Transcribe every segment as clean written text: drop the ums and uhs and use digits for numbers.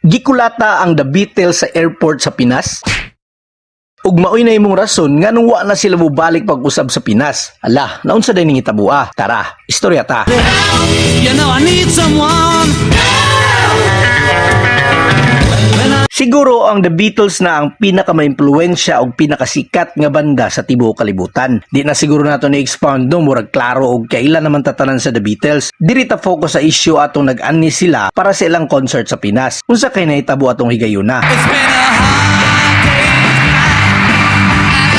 Gikulata ang The Beatles sa airport sa Pinas? Ug maoy na imong rason nganong wa na sila mobalik pag-usab sa Pinas. Ala, naunsa day ning hitabua? Tara, istorya ta. You know I need someone. Siguro ang The Beatles na ang pinakamaimpluwensya og pinakasikat nga banda sa tibuok kalibutan. Di na siguro nato ni expound no, murag klaro og kaila naman tatanan sa The Beatles. Diri ta focus sa issue atong nag-anhi sila para sa ilang concert sa Pinas. Unsa kay nahitabo atong higayuna? It's been a hard day's night,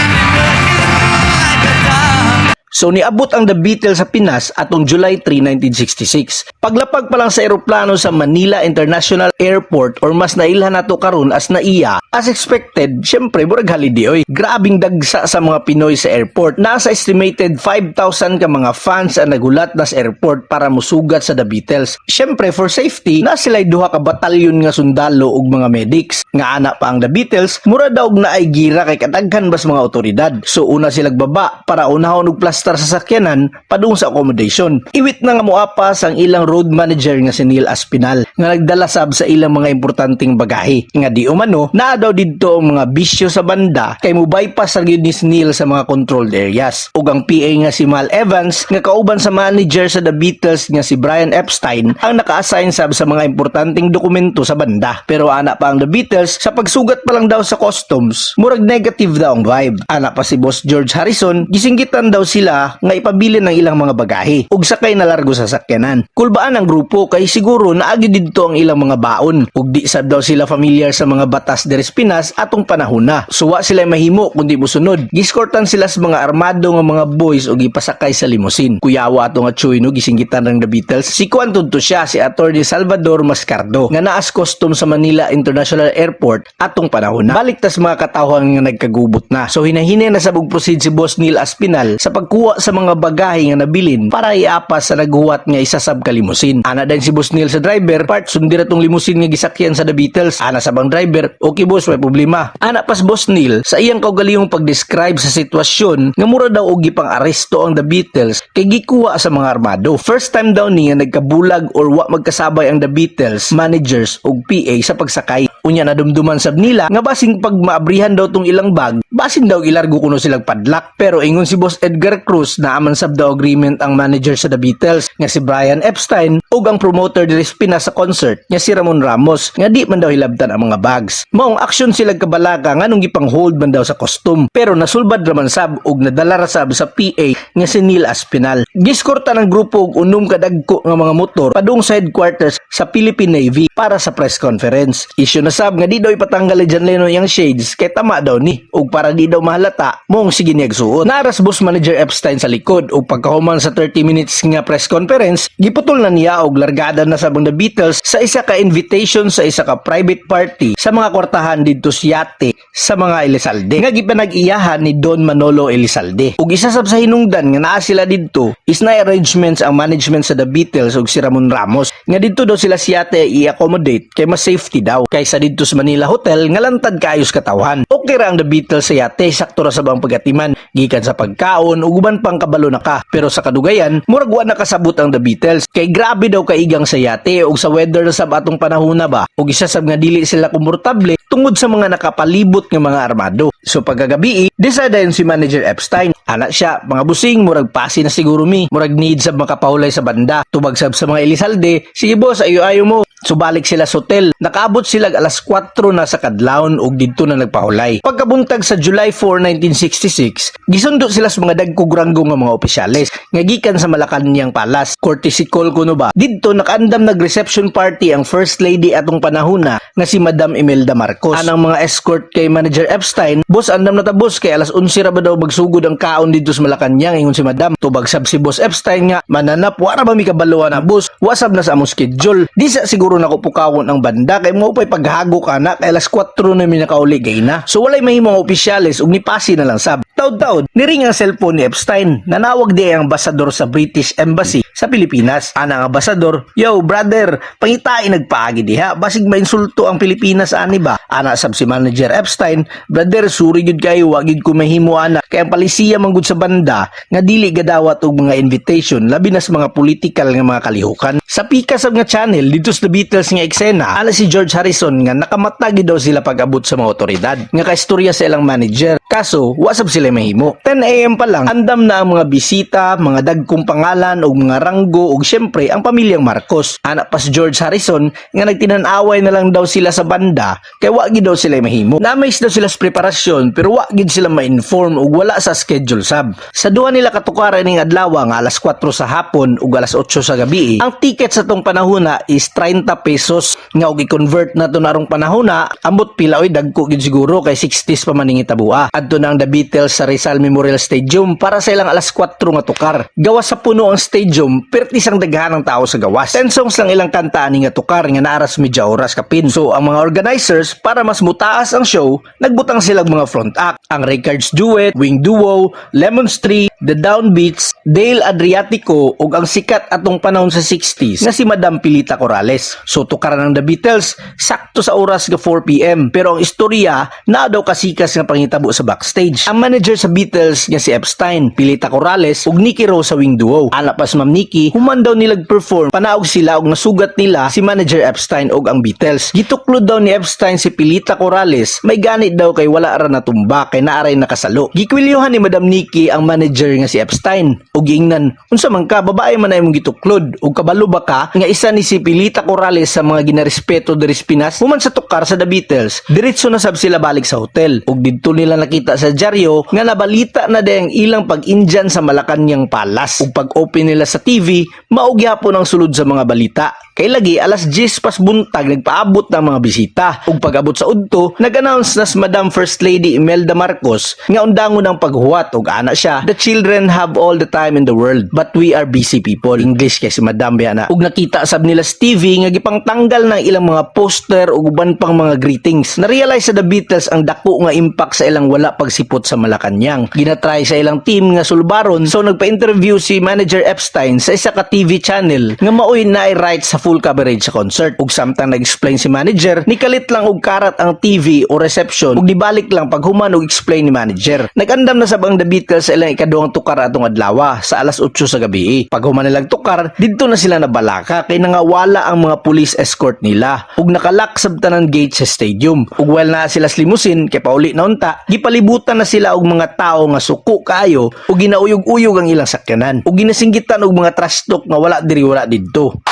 and I've been working like a dog. So niabot ang The Beatles sa Pinas atong July 3, 1966. Paglapag pa lang sa eroplano sa Manila International Airport or mas nailhan nato karon as NAIA, as expected, syempre murag holiday oy. Grabing dagsa sa mga Pinoy sa airport. Nasa estimated 5,000 ka mga fans ang nagulat na sa airport para musugat sa The Beatles. Syempre, for safety, na sila duha ka batalyon nga sundalo ug mga medics. Nga ana pa ang The Beatles, mura daw og naay gira kay kadaghan bas mga otoridad. So una sila baba para unahon og plastar sa sakyanan padung sa accommodation. Iwit na nga moapas ang ilang road manager nga si Neil Aspinall nga nagdala sab sa ilang mga importanteng bagahe. Nga di umano, naa daw didto ang mga bisyo sa banda kay mo bypass ra gyud ni si Neil sa mga controlled areas. Ug ang PA nga si Mal Evans nga kauban sa manager sa The Beatles nga si Brian Epstein ang naka-assign sab sa mga importanteng dokumento sa banda. Pero ana pa ang The Beatles, sa pagsugat pa lang daw sa customs, murag negative daw ang vibe. Ana pa si Boss George Harrison, gisinggitan daw sila nga ipabilin ang ilang mga bagahe ug sakay na largo sa sakyanan. Kulbaan ang grupo kay siguro naagi didto ang ilang mga baon ug di sab daw sila familiar sa mga batas diri sa Pinas atong panahon na. So wa sila mahimo kundi mosunod. Giskortan sila sa mga armado nga mga boys ug ipasakay sa limousine. Kuyawa ato nga Chuy no, gisinggitan ng The Beatles. Si Kuan to siya, si Attorney Salvador Mascardo nga naas custom sa Manila International Airport atong panahon na. Balik tas mga katawhan nga nagkagubot na. So hinahinay na sa proceed si Boss Neil Aspinall sa pagkuha sa mga bagahe nga nabilin para iapas sa naghuwat nga isa sab ka limousine. Ana din si Boss Neil sa driver, "Part, sundi ra tong limousine nga gisakyan sa The Beatles." Ana sa bang driver, "Okay boss, may problema." Ana pas Boss Neil sa iyang kaugalingong pag-describe sa sitwasyon nga mura daw og gipang aresto ang The Beatles kay gikuha sa mga armado. First time daw niya nagkabulag or wa magkasabay ang The Beatles, managers ug PA sa pagsakay. Unya nadumduman sab nila nga basing pag maabrihan daw tong ilang bag, basin daw ilargo kuno silang padlak. Pero ingon si Boss Edgar Cruz, naaman sab daw agreement ang manager sa The Beatles nga si Brian Epstein ug ang promoter diri sa Pinas sa concert nga si Ramon Ramos nga di man daw hilabtan ang mga bags. Maong aksyon sila kabalaka nganong gipang hold man daw sa custom. Pero nasulbad raman sab ug nadala ra sab sa PA nga si Neil Aspinall. Giskorta ng grupo og unom ka dagko nga mga motor padung sa headquarters sa Philippine Navy para sa press conference. Issue na sab nga di daw ipatanggal ni John Lennon yang shades kay tama daw ni ug para di daw mahalata mong sige niya suot. Naras Boss Manager Epstein sa likod ug pagkahuman sa 30 minutes nga press conference, giputol na niya og largada na sa The Beatles sa isa ka invitation sa isa ka private party sa mga kwartahan didto sa yate sa mga Elizalde nga gipanag-iyahan ni Don Manolo Elizalde. Ug isa sab sa hinungdan nga naa sila didto is na arrangements ang management sa The Beatles ug si Ramon Ramos nga didto daw sila sa yate i-accommodate kay mas safety daw kaysa didto sa Manila Hotel nga lantad kaayos katawhan. Okay ra ang The Beatles sa yate, sakto ra sa bang pagatiman gikan sa pagkaon ug uban pang kabalo na ka. Pero sa kadugayan, murag wa nakasabot ang The Beatles kay grabe daw kaigang sa yate ug sa weather na sab atong panahon na ba, ug isa sab nga dili sila komportable tungod sa mga nakapalibot nga mga armado. So pagkagabi, decide dayon si Manager Epstein. Ana siya, "Mga busing, murag pasi na siguro mi. Murag need sab makapahulay sa banda." Tubag sab sa mga Elizalde, "Sige boss, ayo-ayo mo." So balik sila sa hotel. Nakaabot sila alas 4 na sa kadlawon ug didto na nagpahulay. Pagkabuntag sa July 4, 1966, gisundo sila sa mga dagkog ranggo nga mga opisyales nga gikan sa Malacañang Palace. Courtesy call kuno ba? Didto nakaandam nag-reception party ang First Lady atong panahon na nga si Madam Imelda Marcos. Anang mga escort kay Manager Epstein, "Boss, andam na ta boss kay alas 11 ra ba daw magsugod ang kaon didto sa Malacañang," ingon si Madam. Tubag sab si Boss Epstein nga, "Mananap, wa ra ba mi kabaluan na boss? Wa sab na sa among schedule. Di sa siguro nako pukawon ang banda kay mo pay paghagok ana kay alas 4 na mi nakauli gay na." So walay mahimo ang opisyales ug nipasi na lang sab. Taod-taod, niring ang cellphone ni Epstein. Nanawag di ang ambasador sa British Embassy sa Pilipinas. Ana ang ambasador, "Yo brother, pangitain nagpaagi diha. Basig mainsulto ang Pilipinas ani ba?" Ana sab si manager Epstein, "Brother, sorry gyud kayo, wa gyud ko mahimo ana. Kay ang palisiya man gud sa banda nga dili gadawat og mga invitation, labi na sa mga political nga mga kalihukan." Sa pika sab nga channel dito sa The Beatles nga eksena, ana si George Harrison nga nakamata gyud daw sila pag-abot sa mga otoridad. Nga kaistorya sa ilang manager. Kaso, wa sab sila mahimo. 10 a.m. pa lang, andam na ang mga bisita, mga dagkong pangalan ug mga ranggo ug syempre ang pamilyang Marcos. Ana pa si George Harrison nga nagtinan-away na lang daw sila sa banda kay wa gid daw sila mahimo. Na-amaze daw sila sa preparasyon pero wa gid sila ma-inform ug wala sa schedule sab. Sa duha nila katukaran ning adlaw nga alas 4 sa hapon ug alas 8 sa gabi, ang ticket sa tong panahona is 30 pesos nga og i-convert na to narong panahona, ambot pila oy, dagko gid siguro kay 60s pa man ning itabua. Adto na ang The Beatles sa Rizal Memorial Stadium para sa ilang alas 4 nga tukar. Gawas sa puno ang stadium, pertis ang daghan ng tao sa gawas. 10 songs lang ilang kanta ani nga tukar nga naaras medya oras kapin. So ang mga organizers, para mas mutaas ang show, nagbutang sila og mga front act. Ang Records Duet, Wing Duo, Lemon Tree, The Downbeats, Dale Adriatico ug ang sikat atong panahon sa 60s nga si Madam Pilita Corrales. So tukaran ng The Beatles sakto sa oras nga 4 p.m. Pero ang istorya naa daw kasikas nga pangitabo sa backstage. Ang manager sa Beatles nga si Epstein, Pilita Corrales ug Nicky Rose sa Wing Duo. Ana pa si Ma'am Nicky, human daw nilag perform, panaog sila ug nasugat nila si manager Epstein ug ang Beatles. Gituklod daw ni Epstein si Pilita Corrales, may ganit daw kay wala ra natumba kay naaray nakasalo. Gikwilyuhan ni Madam Nicky ang manager nga si Epstein ug giingnan, "Unsa man ka, babae man na imong gituklod ug kabalo ba ka nga isa ni si Pilita Corrales sa mga ginarespeto diri sa Pinas?" Human sa tukar sa The Beatles, diretso na sab sila balik sa hotel ug didto nila nakita sa dyaryo nga nabalita na ang ilang pag-Indian sa Malacañang Palace. Ug pag-open nila sa TV, mao gyapon ang sulod sa mga balita. Kay lagi alas 10 pas buntag nagpaabot ng mga bisita. Ug pag-abot sa udto, nag-announce na si Madam First Lady Imelda Marcos nga undangon ang paghuwat ug ana siya, "The children have all the time in the world, but we are busy people." English kay si Madam biya na. Ug nakita sab nila sa TV nga gipangtanggal ng ilang mga poster ug uban pang mga greetings. Na-realize sa The Beatles ang dako nga impact sa ilang wala pagsipot sa Malacañang. Ginatry sa ilang team nga sulbaron, so nagpa-interview si manager Epstein sa isa ka TV channel nga maoy naay right sa full coverage sa concert. Ug samtang nag-explain si manager, nikalit lang og karat ang TV o reception ug nibalik lang paghuman og explain ni manager. Nag-andam na sab ang The Beatles sa ilang ikaduhang tukar atong adlaw sa alas 8 sa gabi. Paghuman nilang tukar, didto na sila nabalaka kay nangawala ang mga police escort nila ug naka-lock sab tanan gate sa stadium. Ug while naa sila sa limousine kay pauli na unta, gipalibutan na sila og mga tawo nga suko kaayo ug ginauyog-uyog ang ilang sakyanan ug ginasinggitan og mga trash talk nga wala diri, wala didto.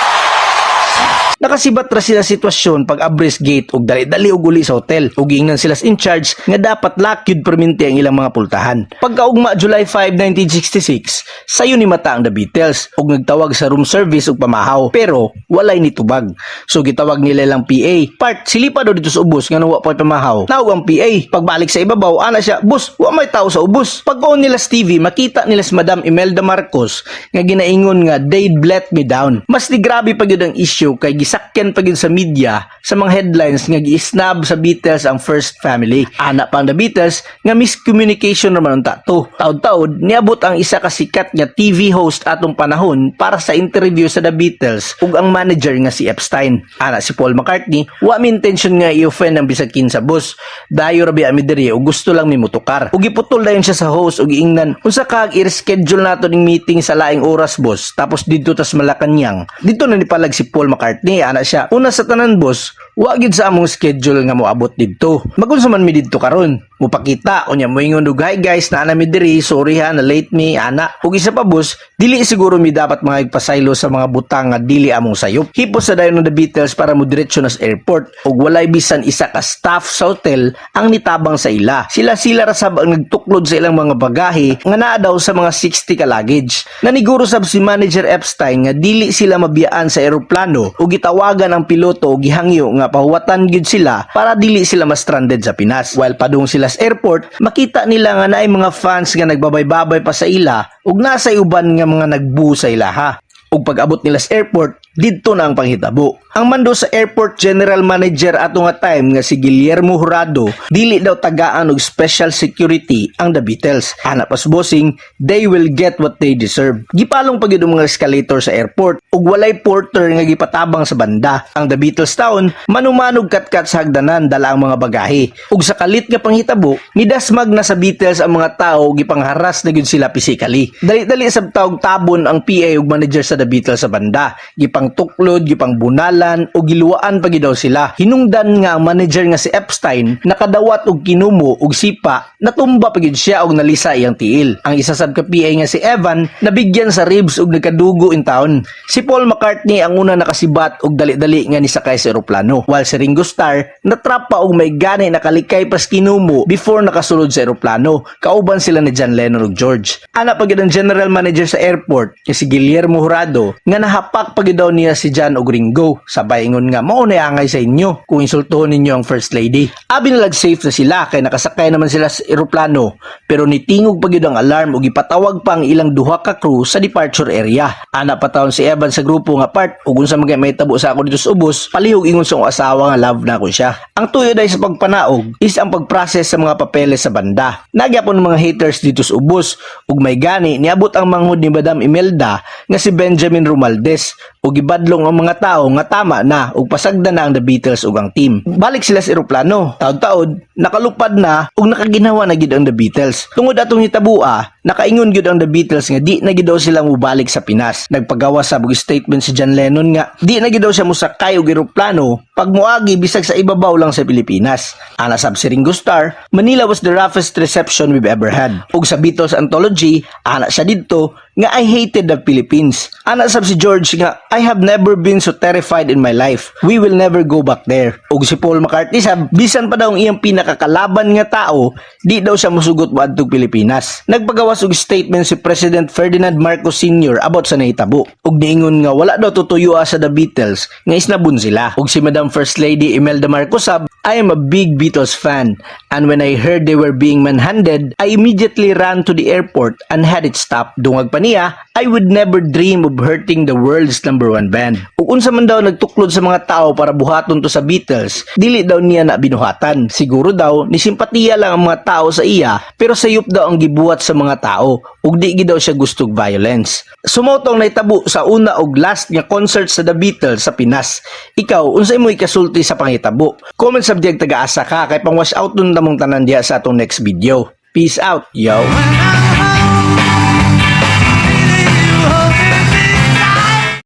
Nakasibat ra sila sitwasyon pag abris gate ug dali-dali og uli sa hotel ug giingnan sila sa in charge nga dapat lock yun perminti ang ilang mga pultahan. Pagkaugma July 5, 1966, sayo ni mata ang The Beatles ug nagtawag sa room service ug pamahaw pero walay nitubag. So gitawag nila ilang PA. "Part, silipa daw dito sa ubos nga wa pa pamahaw." Nawog ang PA. Pagbalik sa ibabaw, ana siya, "Boss, wa may tao sa ubos." Pag-on nila sa TV, makita nila si Madam Imelda Marcos nga ginaingon nga "They'd let me down." Mas di grabe pa gyud ang issue kay gisakyan pa gyud sa media sa mga headlines nga gi-snub sa Beatles ang First Family. Ana pa ang The Beatles nga miscommunication naman unta to. Taod-taod, niabot ang isa ka sikat nga TV host atong panahon para sa interview sa The Beatles ug ang manager nga si Epstein. Ana si Paul McCartney, "Wa mi intention nga i-offend ang bisag kinsa, boss. Dayo ra biya mi diri ug gusto lang mi mutukar." Ug giputol dayon siya sa host ug giingnan, "Unsa kag i-reschedule nato ning meeting sa laing oras, boss, tapos didto tas Malacañang?" Dito na nipalag si Paul McCartney, ana siya, "Una sa tanan, boss, wa gid sa among schedule nga moabot didto. Magunsa man mi didto karon? Mupakita unya moingon og 'Hi guys, naa na mi diri, sorry ha, na late mi,' ana. Ug isa pa, boss, dili siguro mi dapat mga sa mga butang nga dili among sayop." Hipos sa dayon ng The Beatles para mo diretso na sa airport ug walay bisan isa ka staff sa hotel ang nitabang sa ila. Sila-sila ra sab ang nagtuklod sa ilang mga bagahe nga naa daw sa mga 60 ka luggage. Naniguro sab si manager Epstein nga dili sila mabiyaan sa eroplano ug gitawagan ang piloto ug gihangyo nga pahuwatan gyud sila para dili sila ma-stranded sa Pinas. While padung sila sa airport, makita nila nga naay mga fans nga nagbabaybabay pa sa ila ug nasa uban nga mga nagbu sa ilaha. Ug pag-abot nila sa airport, Didto na ang panghitabo. Ang mando sa airport general manager ato nga time nga si Guillermo Jurado, dili daw tagaan og special security ang The Beatles. Ana pas bossing, they will get what they deserve. Gipalong pa gyud ang mga escalator sa airport ug walay porter nga gipatabang sa banda. Ang The Beatles taon, manumanog katkat sa hagdanan dala ang mga bagahe. Ug sa kalit nga panghitabo, nidasmag na sa Beatles ang mga tao, gipangharas na gyud sila physically. Dali-dali sab tawg tabon ang PA ug manager sa The Beatles sa banda. Gipangtuklod, gipangbunalan ug giluwaan pa gyud daw sila. Hinungdan nga ang manager nga si Epstein nakadawat og kinumo ug sipa, natumba pa gyud siya og nalisa iyang tiil. Ang isa sab ka PA nga si Evan nabigyan sa ribs ug nagkadugo in town. Si Paul McCartney ang una nakasibat og dali-dali nga nisakay sa eroplano. While si Ringo Starr natrap pa og may gani nakalikay pas kinumo before nakasulod sa eroplano. Kauban sila ni John Lennon ug George. Ana pa gyud ang general manager sa airport nga si Guillermo Jurado nga nahapak pa gyud daw niya si John ug Ringo. Sabay ingon nga mao na angay sa inyo kung insultuhon ninyo ang first lady. Abi nalag safe na sila kay nakasakay naman sila sa eroplano, pero nitingog pa gyud ang alarm ug ipatawag pa ang ilang duha ka crew sa departure area. Ana pa taon si Evan sa grupo nga part ug unsa man kay mahitabo sa ako dito sa ubos, palihog ingon sa akong asawa nga love na ko siya. Ang tuyo dahil sa pagpanaog is ang pagprocess sa mga papeles sa banda. Nagyapon ng mga haters dito sa ubos ug may gani niabot ang manghod ni Madam Imelda nga si Benjamin Romualdez ug gibadlong ang mga tao nga tama na ug pasagda na ang The Beatles ug ang team. Balik sila sa eroplano. Taod-taod, nakalupad na ug nakaginawa na gid ang The Beatles. Tungod atong hitabua, nakaingon gyud ang The Beatles nga di na gid daw sila mobalik sa Pinas. Nagpagawa sa og statement si John Lennon nga di na gid daw siya mosakay og eroplano pag moagi bisag sa ibabaw lang sa Pilipinas. Ana sab si Ringo Starr, "Manila was the roughest reception we've ever had." Ug sa Beatles Anthology, ana siya didto nga "I hated the Philippines." Ana sab si George nga "I have never been so terrified in my life. We will never go back there." Ug si Paul McCartney sab, bisan pa daw ang iyang pinakakalaban nga tao, di daw siya musugot moadtog Pilipinas. Nagpagawas og statement si President Ferdinand Marcos Sr. about sa nahitabo. Ug niingon nga wala daw tutuyoa sa The Beatles nga isnabon sila. Ug si Madam First Lady Imelda Marcos sab, "I am a big Beatles fan and when I heard they were being manhandled, I immediately ran to the airport and had it stopped." Dungag pa niya, "I would never dream of hurting the world's number one band." Ug unsa man daw nagtuklod sa mga tao para buhaton to sa Beatles, dili daw niya na binuhatan. Siguro daw, ni simpatiya lang ang mga tao sa iya, pero sayop daw ang gibuhat sa mga tao ug di gid daw siya gustog violence. So mao tong nahitabo sa una ug last nga concert sa The Beatles sa Pinas. Ikaw, unsay mo ikasulti sa panghitabo? Comment sa diyag taga-asa ka kay pang wash out dun namong tanan diha sa atong next video. Peace out, yo. When I